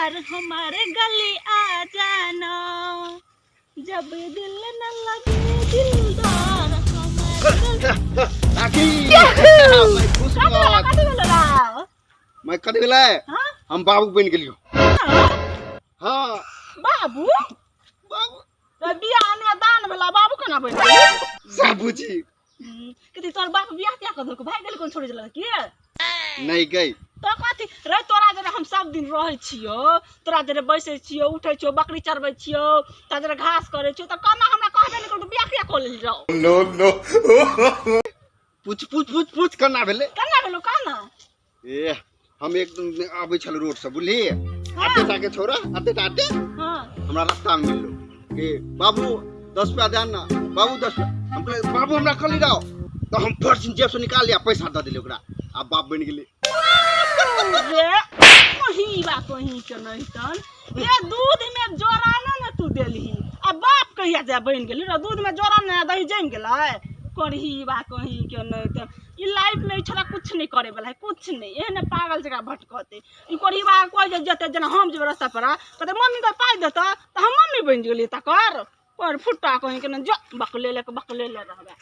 दिलदार हमारे गली आ जाना, जब दिल न लगे दिलदार हमारे गली। राखी, मैं खुश। कथी भेलै? कथी भेलै राव? मैं कथी भेलै? हाँ? हम बाबू बनि गेलियो। हाँ। बाबू? बाबू। तऽ बियाह ने दान भेला, बाबू केना बनि गेलै? बाबूजी। कथी तोर बाप बियाह तियाह कऽ देलकौ? भागि गेल कोन छोड़ि देलक की? नहीं गई। तऽ कथी रे, तोरा जरे हम सब दिन रहै छियौ, तोरा जरे बैसै छियौ, उठै छियौ, बकरी चरबै छियौ, तोरा जरे घास करै छियौ, तऽ केना हमरा कहबे नहि करतौ, बियाह किया कऽ लेली रौ? नो नो, पूछ पूछ पूछ पूछ, केना भेलै? केना भेलौ, केना? ए, हम एक दिन आबै छल रोड से, बुझली? आते टाके छोरा आते टाते। हाँ। हमरा रास्ता में मिललो कि बाबू 10 रुपया दे ना, बाबू 10 रुपया। हम कहलियै बाबू हमरा कहली रहो, तो हम फट सिन जेब से निकाल लिया, पैसा दे दिले ओकरा, आ बाप बनि गेलै। रे वही बात वही के नहीं तन रे, दूध में जोरा न ने तू देलही, आ बाप कहिया जा बनि गेली रे? दूध में जोरा ने दही जमि गेलै। करही बा कहीं के नहीं त ई लाइफ में ई छोरा कुछ नहीं करे वाला है, कुछ नहीं। एहने पागल जगह भटकते ई करही बा। कोई जे जेते, जेना हम जेबै रास्ता पर, कहते मम्मी के पाइ देतऽ, तऽ हम मम्मी बनि गेली तकर पर। फुट्टा कहीं के नहीं, जो बकले ले के बकले ले रहबै।